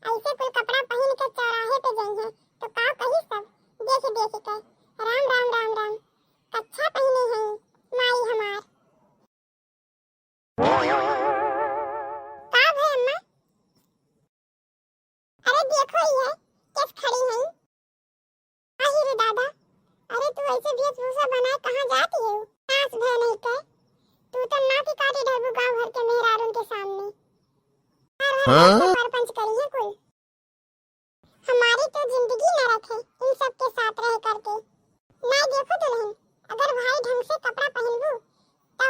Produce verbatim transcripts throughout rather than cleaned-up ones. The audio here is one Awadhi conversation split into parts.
ऐसे कुल कपड़ा पहिन के चौराहे पे जइहें, तो का कही सब देख देख के, "राम, राम, राम, राम, कच्छा पहिने हैं माई हमार।" का भय अम्मा? अरे देखो, ई है, केस खड़ी हैं। आही रे दादा, अरे तू ऐसे वेशभूषा बनाए कहाँ जाती है? नास भय नहीं के, तू तो नाक काटी डरबू गाँव भर के मेहरारून के सामने। हर हर हाँ? परपंच करी है कुल। हमारी तो जिंदगी नरक है इन सब के साथ रह करके। नहीं देखो दुल्हन, अगर भाई ढंग से कपड़ा पहनबू, तो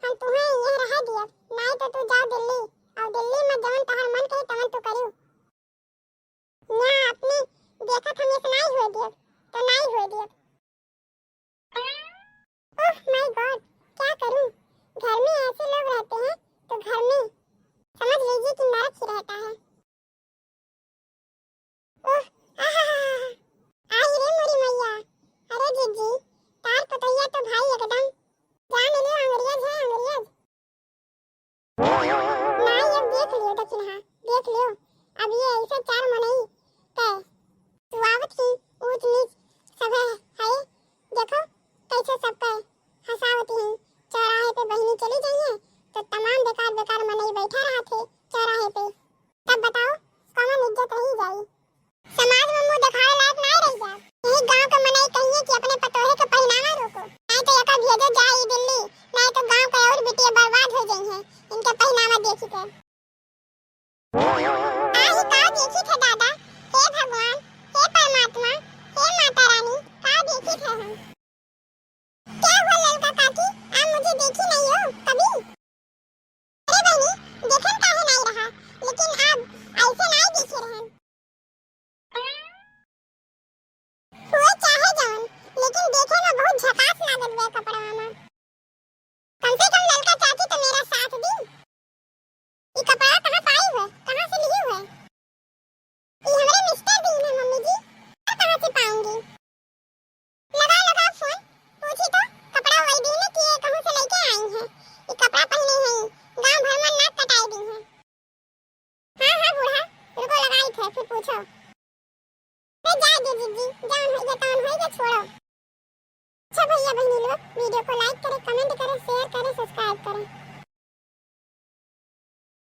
हम तुम्हें यह रह दियब, नहीं तो तू जाओ दिल्ली, और दिल्ली में जवन तोहर मन कहे तवन तू करियो। यहाँ अपने देखत हम इस नाई हुए दियब, तो नाई हुए दियब। ओह माय गॉड, क्या करूं, घर में ऐसे लोग रहते हैं तो घर में समझ लीजिए कि नरक ही रहता है। ओह, आहाहाहा। आई रे मोरी मैया। अरे जीजी, तार पतैया तो भाई एकदम जान लियो अंग्रेज है, अंग्रेज। नाई, अब देख लियो दखिनहा, देख लियो। अब ये ऐसे चार मनई के सुआवत ही ऊंच नीच सब है, है। देखो कैसे सबके हंसावत ही। चौराहे पे बहिनी चली जाइए तो तमाम बेकार बेकार मनई बैठा रहा थे चौराहे पे। तब बताओ कौन इज्जत रही जाई? समाज में मुंह देखावे लायक नाय रह जाब। यही गांव के मनई कहिए कि अपने पतोहे के पहिनावा रोको, नाय तो एकर भेजो जाई दिल्ली, नाय तो गांव के और बिटिया बर्बाद हो जाई हैं इनके पहिनावा देखी के। आही का देखी थे दादा, हे भगवान, हे परमात्मा, हे माता रानी, का देखी थे हम? क्या हुआ ललका काकी, आप मुझे देखी नहीं हो कभी? अरे बहनी, देखन काहे नहीं रहा, लेकिन आप ऐसे नहीं देखे रहन। हुए चाहे जवन, लेकिन देखे में बहुत झकास लागत बे कपड़वा में। कम से कम ललका चाची तो मेरा साथ दी। ये कपड़ा कहाँ पाई हुए, कहाँ से ली हुए? ये हमरे मिस्टर दी है मम्मी जी, और कहाँ से पाऊंगी? लगा लगा फोन, पूछी तो कपड़ा वही दी ने कि ये कहूँ से लेके आई हैं। ये कपड़ा पहने हैं, गांव भर में नाक कटाई दी हैं। हाँ हाँ बूढ़ा, रुको लगाई थे फिर पूछो। अरे जा दे जीजी, जान होई जा, तान होई जा, छोड़ो। अच्छा भैया बहनी लोग, वीडियो को लाइक करें, कमेंट करें, शेयर करें, सब्सक्राइब करें।